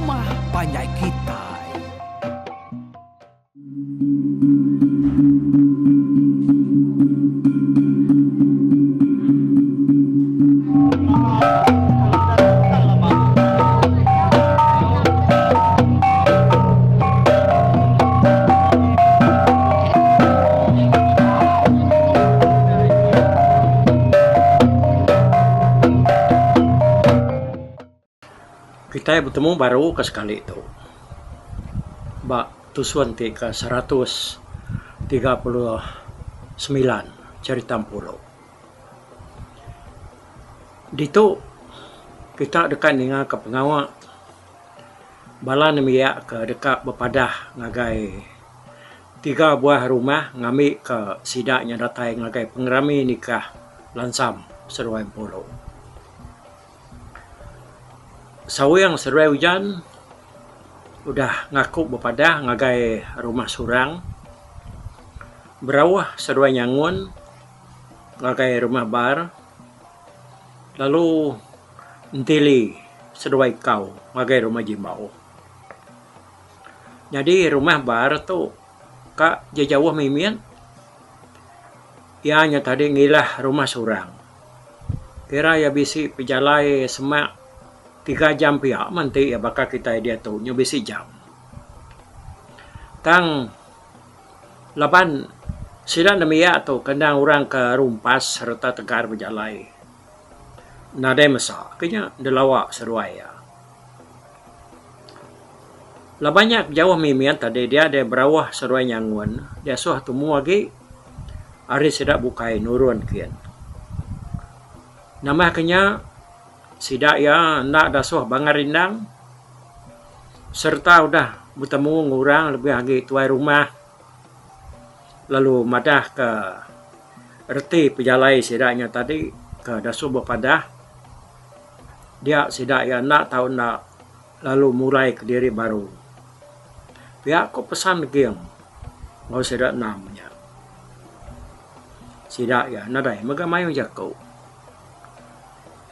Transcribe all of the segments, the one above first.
rumah panjai kitai. Kitai betemu baru ke sekali tu ba tusun ti ke 139 Cherita Empulu. Ditu kita deka ninga ke pengawa bala nembiak ke deka bepadah ngagai tiga buah rumah ngambi ke sida nya datai ngagai pengerami nikah Lansam seduai Empulu. Sawing seduai ujan udah ngaku bepadah ngagai rumah Surang. Berauh seduai nyangun ngagai rumah Bar lalu Entili seduai Kau ngagai rumah Jimbau. Nyadi rumah Bar tu ka jejauh mimit iya nya tadi ngilah rumah Surang. Kira iya bisi pejalai semak tiga jam pia meh enti iya baka kitai diatu nyau bisi jam. Tang laban sida nembiak tu kandang orang ke rumpas sereta tegar bejalai nadai mesa ke nya dilawa seduai iya. Laban nya jauh mimit tadi dia deh berauh seduai nyangun diasuh tumu agi ari sida bukai nurun kin. Nambah ke nya sida iya enda dasuh bangar rindang sereta udah betemu enggau orang lebih agi tuai rumah lalu madah ka reti pejalai sida nya tadi ke dasuh bepadah dia sida iya enda tau enda lalu mulai kediri baru. Pia ko pesan Ging enggau sida enam nya. Sida iya nadai mega mayuh jaku.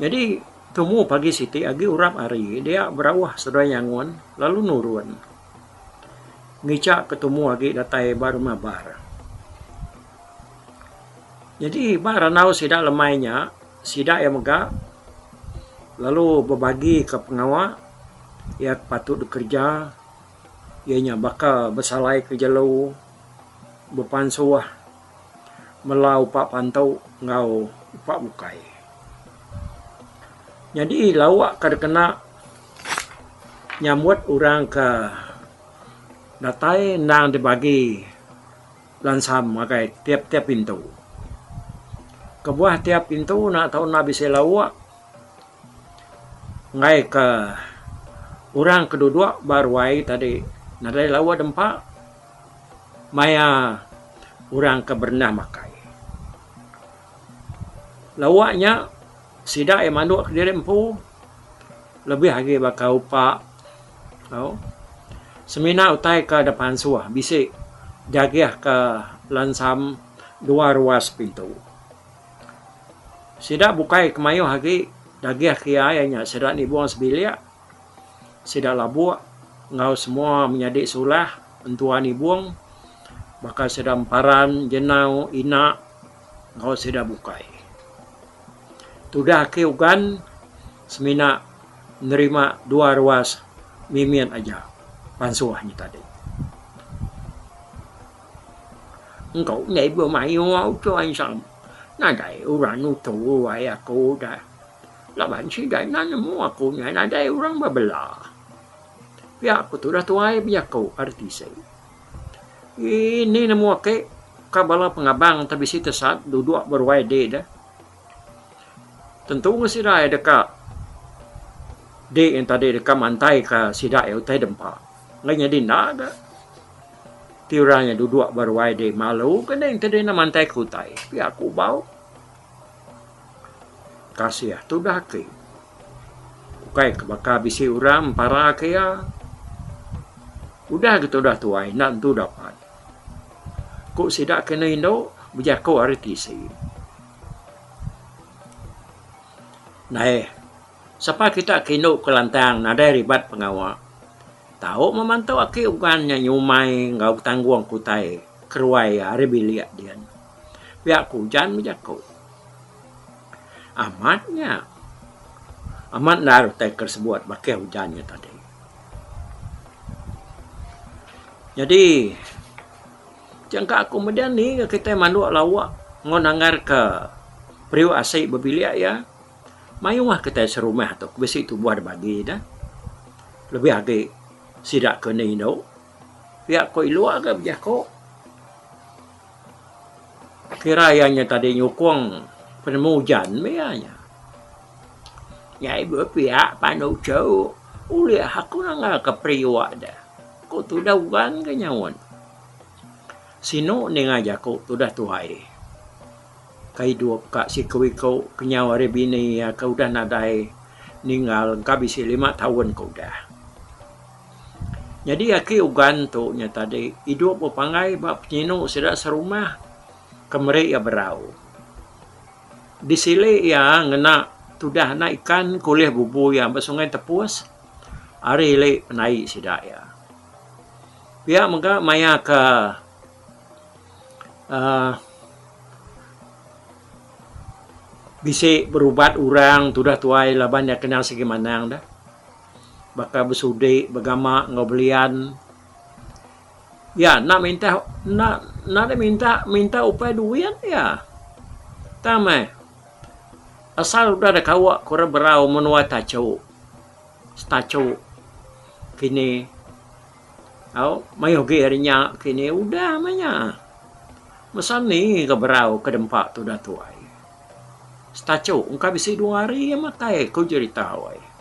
Nyadi tumu pagi siti agi urap hari dia berauh seduai nyangun lalu nurun ngicha ke tumu agi datai ba rumah bar. Nyadi ba randau sida lemai nya sida iya mega lalu bebagi ke pengawa iya ke patut dikereja iya nya baka besalai ke jelu, bepansuh, mela upa pantu enggau upa bukai. Nyadi lauk ke dikena nyambut orang ke datai endang dibagi. Lansam ngagai tiap-tiap pintu. Kebuah tiap pintu enda tau enda bisi lauk enggai ke orang ke duduk ba ruai tadi nadai lauk dempa maya orang ke berendah makai. Lauk nya sida iya manduk kediri empu lebih agi baka upa tau semina utai ke da pansuh bisi jagih ke lansam dua ruas pintu. Sida bukai ke mayuh agi dagih ke iya iya nya sida nibung sebilik sida labuk enggau semua menyadi sulah entua nibung baka sida emparan, jenau, ina enggau sida bukai. Tudah ake ugan semina nerima dua ruas mimit aja pansuh nya tadi. Engkau enggai bemayuh uchu ansam nadai orang nutu ruai aku dah laban sida enda nemu aku nya nadai orang bebela. Pia ku tudah tuai bejaku ari tisi. Ini nemu ake ka bala pengabang te bisi tesat duduk ba ruai di deh. Tentu meh sida iya deka di yang tadi deka mantai ka sida iya utai dempa. Enggai nyadi enda ga. Ti orang iya duduk ba ruai di malu ke ning ti deh mantai ka utai. Pia ku bau. Kasih tudah ake. Ukai ke baka bisi orang empara ke iya. Udah ga tudah tuai enda tentu dapat. Ku sida ke enda indu bejaku ari tisi. Nai, sapa kita ke indu ke lantang nadai ribat pengawa. Tau meh mantu aki ugan nya nyumai enggau betanggung ke utai keruai iya ari bilik din. Pia ku ujan bejaku. Amat nya. Amat endar utai ke disebut bakih ujan nya tadi. Nyadi jangka aku meda ni ga kitai manduk lauk enggau nanggar ke periuk asi bebilik iya mayuh kitai serumah tu bisi tubuh da bagi ne lebih agi sida ke enda indu pia ku iluk ga bejaku. Kira iya nya tadi nyukung penemu ujan meh iya nya. Nyai bepiak panu uchu ulih aku nangga ke periuk deh ku tudah ugan ke nyaut. Sinu ninga jaku tudah tuai ke idup ka siku iku kenyau ari bini iya ke udah nadai ninggal engka bisi lima taun ke udah. Nyadi aki ugan tu nya tadi idup bepanggai ba penyinu sida serumah ke meri iya berau. Disili iya ngena tudah anak ikan ke ulih bubu iya ba Sungai Tepus ari ili penaik sida iya. Pia mega maya ke uhh bisi berubat orang tudah tuai laban iya kena sigi manang deh. Baka besudi, begama enggau belian. Iya enda minta enda enda deh minta minta upai duit iya. Tang meh asal udah deh kawa ke orang berau menua tachu setachu kini au mayuh agi ari nya kini udah meh nya. Mesa ni ga berau ke dempa tudah tuai. Setachu engka bisi dua hari iya makai ku jerita wai.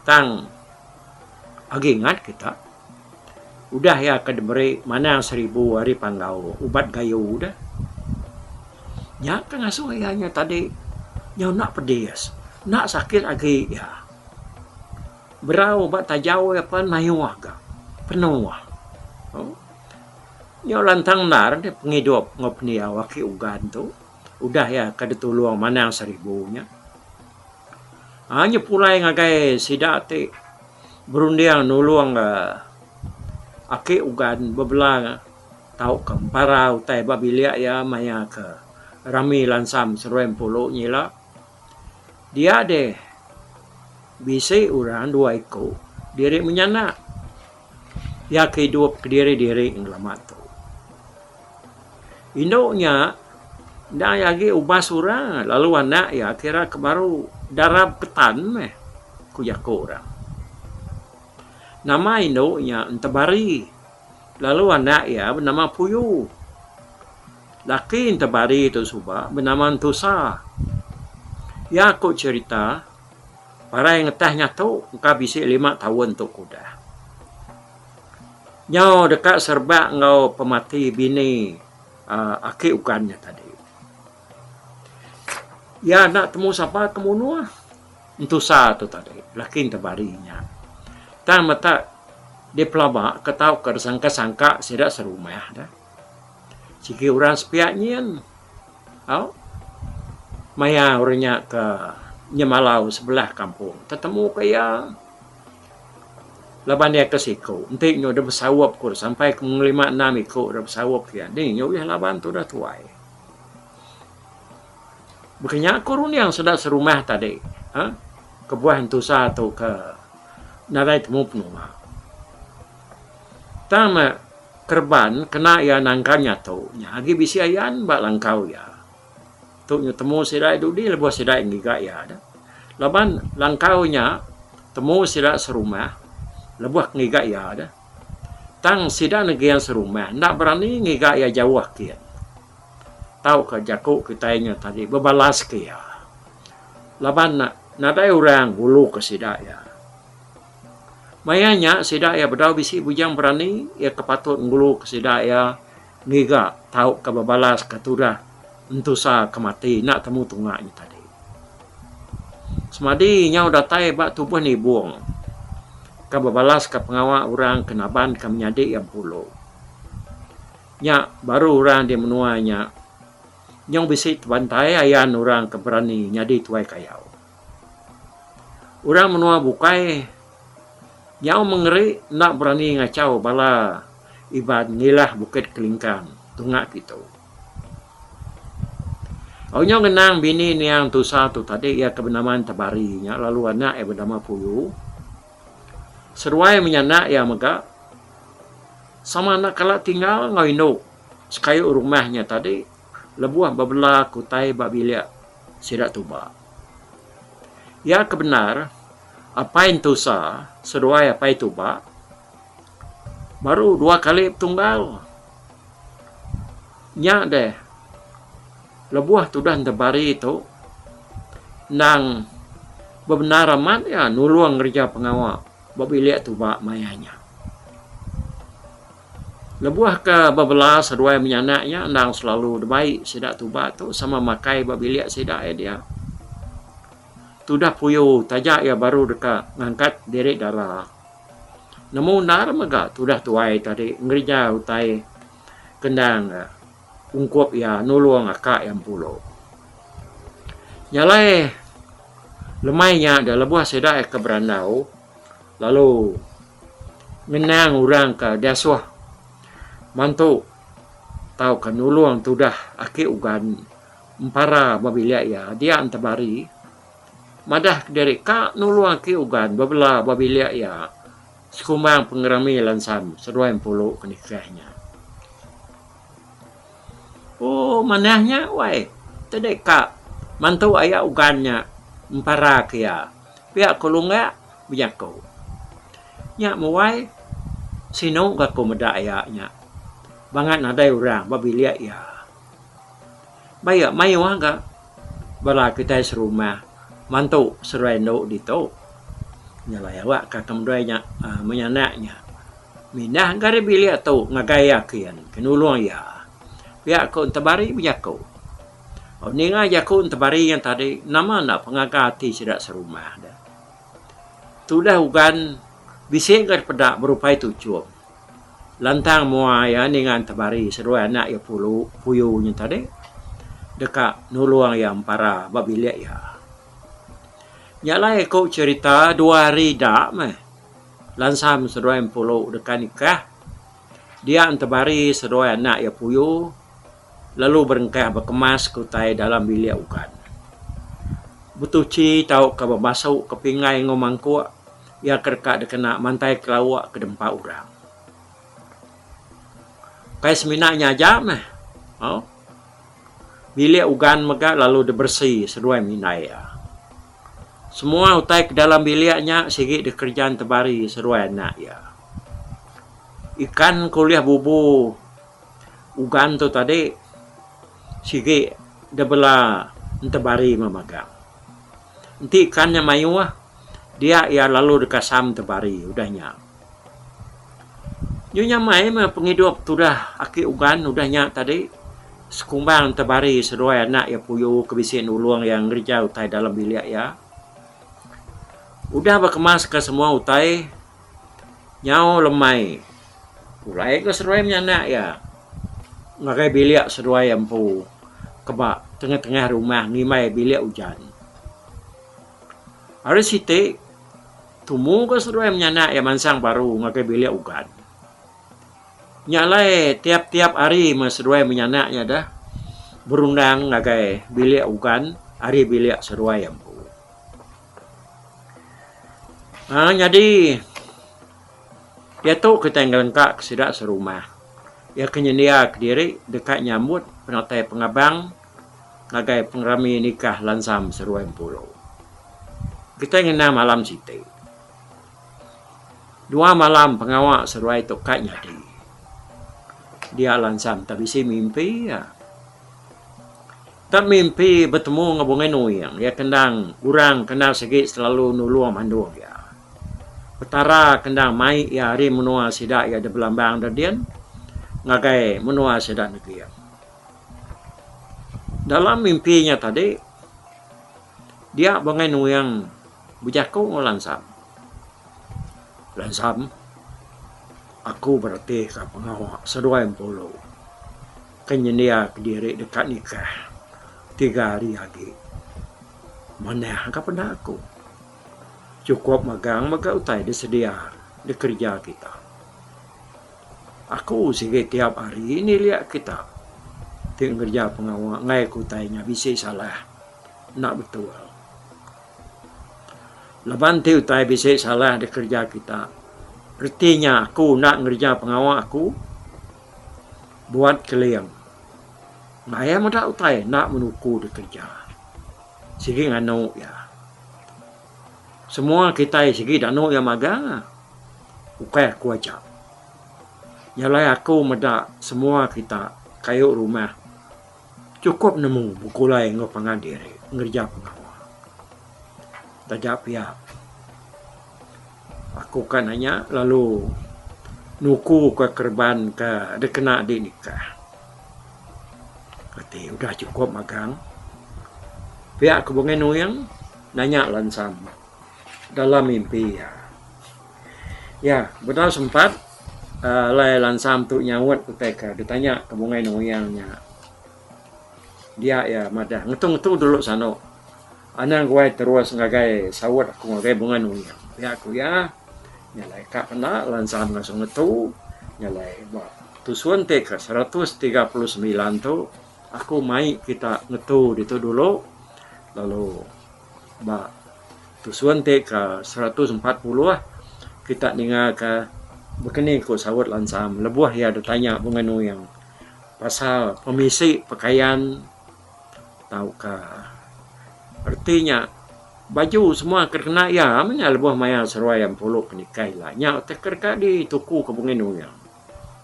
Tang agi ingat kita udah iya ke diberi manang seribu ari panggau ubat gayu deh. Nya ke ngasuh iya nya tadi nyau enda pedis enda sakit agi iya. Berau ba tajau iya pan mayuh ga penuh. Nyau lantang endar deh pengidup enggau pendiau aki ugan tu udah iya ke ditulung manang seribu nya. Aaa nya pulai ngagai sida ti berunding nulung aaa aki ugan bebela tauka empara utai ba bilik iya maya ke rami lansam seruai empulu nyila. Dia deh bisi orang dua iku diri menyanak. Iya ke idup kediri-diri ngelama tu. Indu nya enda iya agi ubas orang lalu anak iya kira ke baru darab ketan meh ku jaku orang. Nama indu nya Entebari lalu anak iya benama Puyu. Laki Entebari tu suba benama Entusa. Iya ku cherita Parai ngetah nyatu engka bisi lima taun tu ke udah. Nyau deka serebak enggau pemati bini uhh aki ugan nya tadi. Iya enda temu sapa ke munuh entusa tu tadi laki entebari nya. Tang meta dipelaba ke tauka disangka-sangka sida serumah deh. Sigi orang sepiak nyin. Au. Maya orang nya ke nyemalau sebelah kampung tetemu ke iya laban iya ke siku enti nyu dep besaup ku sampai ke ngelima enam iku dep besaup ke iya dih nyu ulih laban tudah tuai. Baka nya ku runding sida serumah tadi uhh kebuah entusa tu ke nadai temu penunga. Tang meh kereban kena iya nangkan nyatu nya agi bisi ayan ba langkau iya. Tu nya temu sida dudi lebuh sida ngiga iya deh. Laban langkau nya temu sida serumah lebuh ngiga iya deh. Tang sida neging serumah enda berani ngiga iya jauh kin. Tauka jaku kitai nya tadi bebalas ke iya. Laban nadai orang ngulu ke sida iya. Maya nya sida iya bedau bisi bujang berani iya ke patut ngulu ke sida iya ngiga tauka bebalas ke tudah entusa ke mati enda temu tunga nya tadi. Semadi nyau datai ba tubuh nibung ke bebalas ke pengawa orang ke naban ke menyadi iya empulu. Nya baru orang di menua nya nyau bisi tebantai ayan orang ke berani nyadi tuai kayau. Orang menua bukai Nyau mengeri enda berani ngachau bala Iban ngilah Bukit Kelingkang tunga kitu. Au nyau ngenang bini niang Tusa tu tadi iya ke benama Entabari nya lalu anak iya benama Puyu. Seduai menyanak iya mega sama enda kala tinggal enggau indu sekayu rumah nya tadi lebuh bebela ke utai ba bilik sida tuba. Iya ke bendar apai Entusa seduai apai tuba baru dua kali betunggal. Nya deh lebuh tudah Entebari tu endang bebendar amat iya nulung ngereja pengawa ba bilik tuba maya nya. Lebuh ke bebela seduai menyanak nya endang selalu dibai sida tuba tu sama makai ba bilik sida iya dia. Tudah puyu taja iya baru deka ngangkat diri dara. Nemu endar mega tudah tuai tadi ngereja utai kendang ungkup iya nulung aka iya empulo. Nya alai lemai nya da lebuh sida iya ke berandau lalu ngenang orang ke diasuh mantu tauka nulung tudah aki ugan empara ba bilik iya dia entebari madah kediri ka nulung aki ugan bebela ba bilik iya. Sekumbang pengerami lansam seduai empulu ke nikah nya. Ooh manah nya wai tadi ka mantu aya ugan nya empara ke iya pia ku Lunggak bejaku. Nya meh wai sinu ga ku meda aya nya bangat nadai orang ba bilik iya. Baik mayuh ga bala kitai serumah mantu seduai endu ditu. Nya alai awak ka kemeduai nya uhh menyanak nya mindah ga ari bilik tu ngagai iya kin ke nulung iya. Pia ku Entebari bejaku. Ninga jaku Entebari nya tadi nama enda pengaga ati sida serumah deh. Tudah ugan bisi ga dipeda berupai tuchum. Lantang mua iya ninga Entebari seduai anak iya pulu puyu nya tadi deka nulung iya empara ba bilik iya. Nya alai ku cherita dua hari da meh lansam seduai empulu deka nikah dia Entebari seduai anak iya puyu lalu berengkah bekemas ke utai dalam bilik ugan. Betuchi tauka bebasu ke pinggai enggau mangkuk. Iya ke deka dikena mantai kelauk ke dempa orang. Ukai semina nya aja meh. Au. Bilik ugan mega lalu diberesi seduai mindai iya. Semua utai ke dalam bilik nya sigi dikereja tebari seduai anak iya. Ikan ke ulih bubu ugan tu tadi sigi dibela entebari memagang. Enti ikan nya mayuh Dia iya lalu dikasam tebari udah nya. Nyu nyamai meh pengidup tudah aki ugan udah nya tadi sekumbang tebari seduai anak iya puyu ke bisi nulung iya ngereja utai dalam bilik iya. Udah bekemaska semua utai nyau lemai pulai ga seduai menyanak iya ngagai bilik seduai iya empu ke ba tengah-tengah rumah ngimbai bilik ujan. Hari siti, tumu ga seduai menyanak iya mansang baru ngagai bilik ugan. Nya alai tiap-tiap hari meh seduai menyanak iya deh berundang ngagai bilik ugan ari bilik seduai iya empu. Aaa nyadi diatu kitai ngelengka ke sida serumah iya ke nyendia kediri deka nyambut penatai pengabang. ngagai pengerami nikah Lansam Seruai Empulu. Kitai ngenang malam siti. Dua malam pengawa seruai tu ka nyadi. Dia Lansam tak bisi mimpi iya. Tak mimpi betemu enggau Bungai Nuing iya kendang orang kendang sigi selalu nulung mandung iya. Petara kendang mai iya ari menua sida iya da Belambang da din ngagai menua sida Neging. Dalam mimpi nya tadi, dia Bungai Nuing bejaku enggau Lansam. Lansam, aku beratika pengawa seduai empulu ke nyendiaka diri deka nikah tiga hari agi. Manah ka peda aku. Chukup magang mega utai disedia. dikereja kita. Aku sigi tiap hari nilik kita ti ngereja pengawa enggai ke utai nya bisi salah enda betul. Laban ti utai bisi salah dikereja kita reti nya aku enda ngereja pengawa aku buat keling. Maya meda utai enda menuku dikereja sigi nganu iya. Semua kitai sigi danu iya magang ukai aku aja. Nya alai aku meda semua kita kayu rumah chukup nemu begulai enggau pangan diri ngereja pengawa. Taja pia aku ka nanya lalu nuku ka kereban ka dikena di nikah. Reti udah chukup magang pia ku Bungai Nuing. Nanya Lansam dalam mimpi iya. Iya bedau sempat alai Lansam tu nyaut utai ke ditanya ke Bungai Nuing nya. Dia iya madah ngetu-ngetu dulu sanu anang guai terus ngagai saut aku ngagai Bungai Nuing. Pia ku iya nya alai ka penda Lansam ngasuh ngetu nya alai ba tusun ti ke 139 tu. Aku mai kita ngetu ditu dulu lalu ba tusun ti ke 140 kita ninga ka bekeni ku saut Lansam lebuh iya ditanya Bungai Nuing pasal pemisi pekayan tauka reti nya baju semua ke dikena iya meh nya lebuh maya seruai empulu ke nikah ila nya ke deka dituku ke Bungai Nuing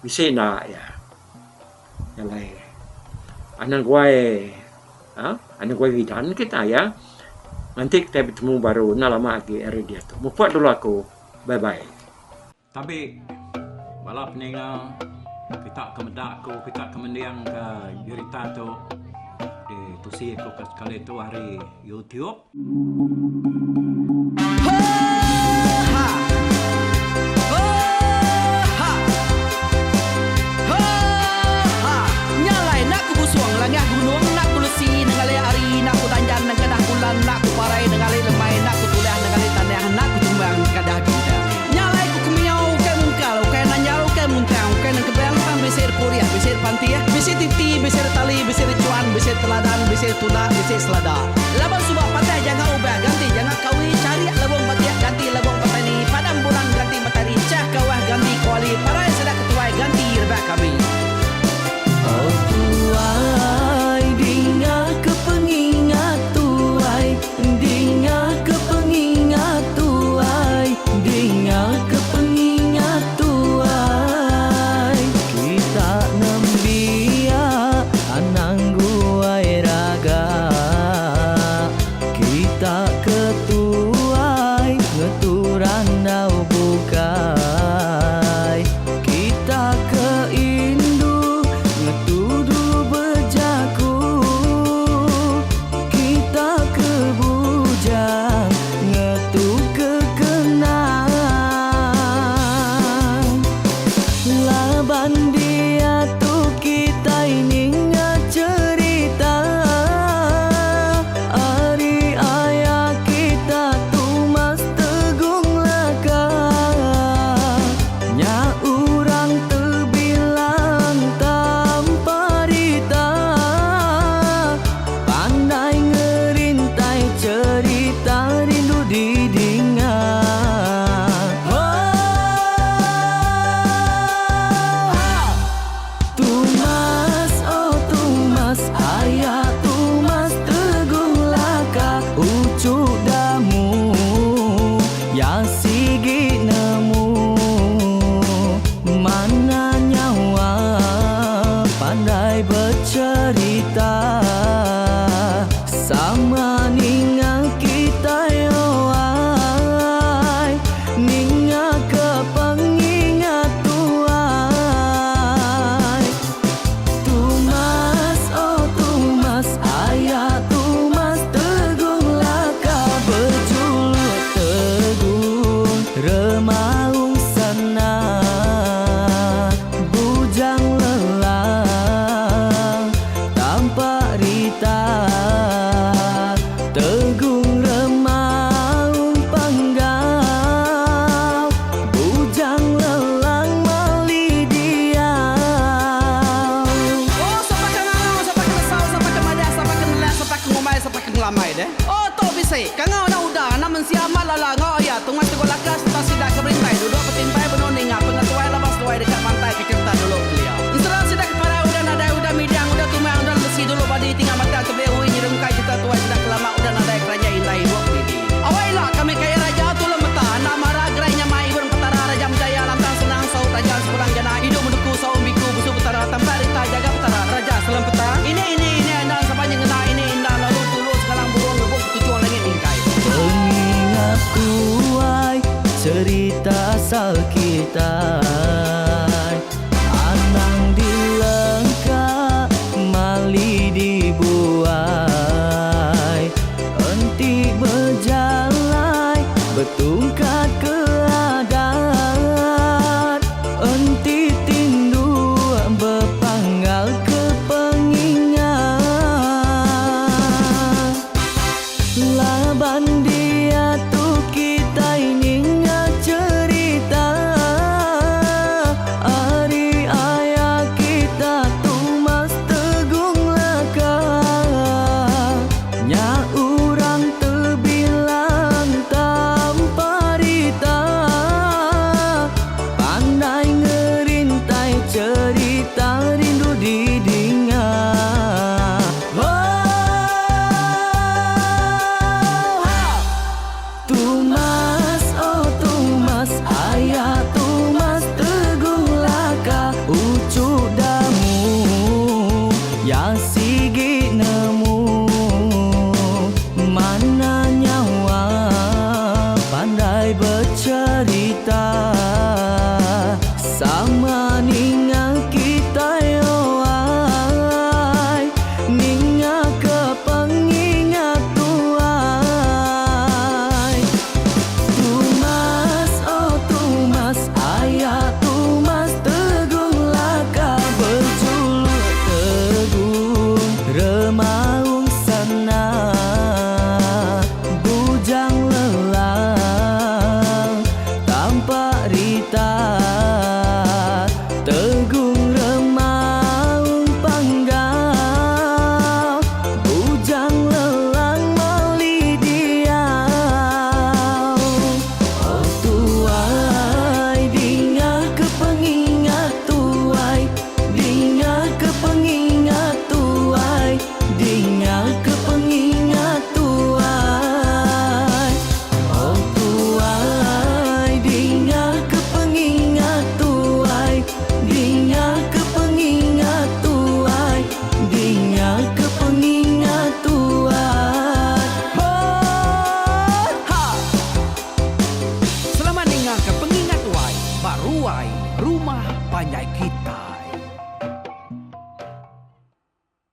bisi enda iya. Alai anang guai uhh anang guai ridan kita ya. Nganti kitai betemu baru enda lama agi ari diatu. Mupuk dulu aku. Bye bye. Tabi bala peninga kita ke meda aku kita ke mending ke jerita tu ditusi aku ke sekali tu ari YouTube. Laban suba patah janga ubah ganti janga kawi charik lebong batik ganti lebong petani padam bulan ganti matari chah kawah ganti kuali parai sida ketuai ganti rebak kami. Oh tuai dinga ke pengingat tuai dinga ke pengingat tuai dinga ke pengingat tuai kita nembiak anang guai raga. Kita asal kitai. Anang dilengka mali dibuai. Enti bejalai betungkat.